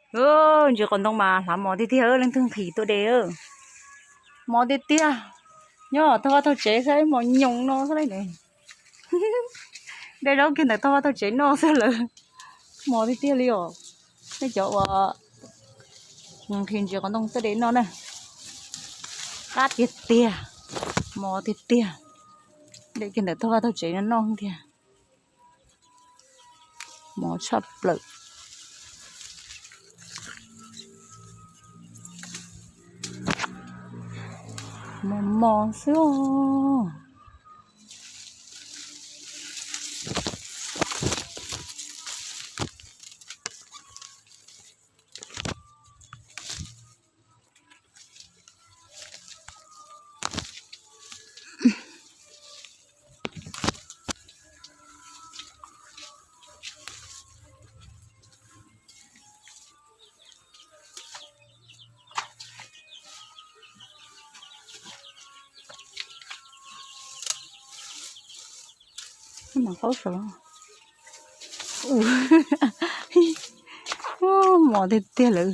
Ntsis qos ntoo mas hlav mos tiag tiag, leej twg nqhis tuaj de. Mos tiag tiag, nyob taug vaj taug tsev xwb, mos nyoos no xwb ne. De zaub kiag ntawm taug vaj taug tsev noj xwb lawm. Mos tiag tiag li os. Nej cov uas nqhis ntsis qos ntoo tuaj de noj na, qab tiag tiag, mos tiag tiag. De kiag ntawm taug vaj taug tsev no noj tiag. Mos tshaj plaws. Mos mos xwb os. Mas qaub saum. Mos tiag tiag lawm.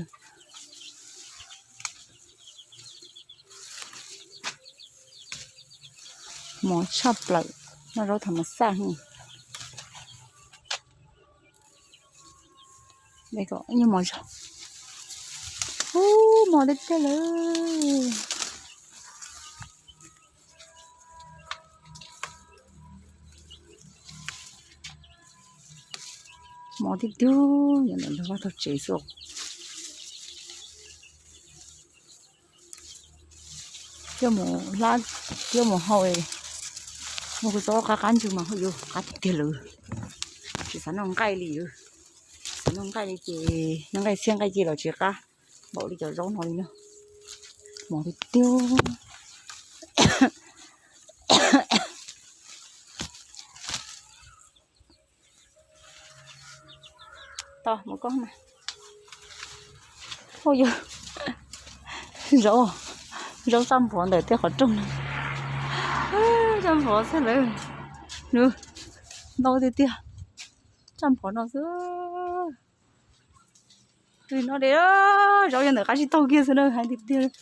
Mos tshaj plaws, noj zaub tham mas xaj. Ub, mos tiag tiag lawm. Mos tiag tiag, yog ntawm vaj tog tsev xwb. Coj mus hlab, coj mus hau, muaj kuv txob qab qab ntswg mas hauj yus qab tiag tiag lawm. Tsis xav noj nqaij li, xav noj nqaij li ces noj nqaij txhiab nqaij ci los tsis qab npaum li cov zaub no li na. Mos tiag tiag. Tos mus koj na. Ua yog zaub, zaub txaj nphov ntawm tej qhov rooj no. Txaj nphov xwb lawm. Nws ntau tiag tiag. Txaj nphov no xwb. Twb no de zaub yog ntawm qab tsib taug kiag xwb na, hais tiag tiag.